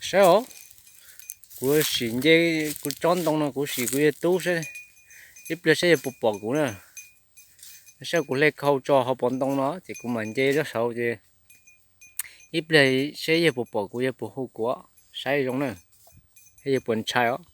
Saib os, kuv sim nce, kuv tsob ntoo no kuv sim kuv yawg tub saib, ib pliag saib yawg puas pom kuv na. Saib kuv hle khau tso hauv paus ntoo no ces kuv mam nce lub saud ces ib pliag saib yawg puas pom kuv, yawg puas hu kuv, saib zoo na, saib yawg puas ntshai os.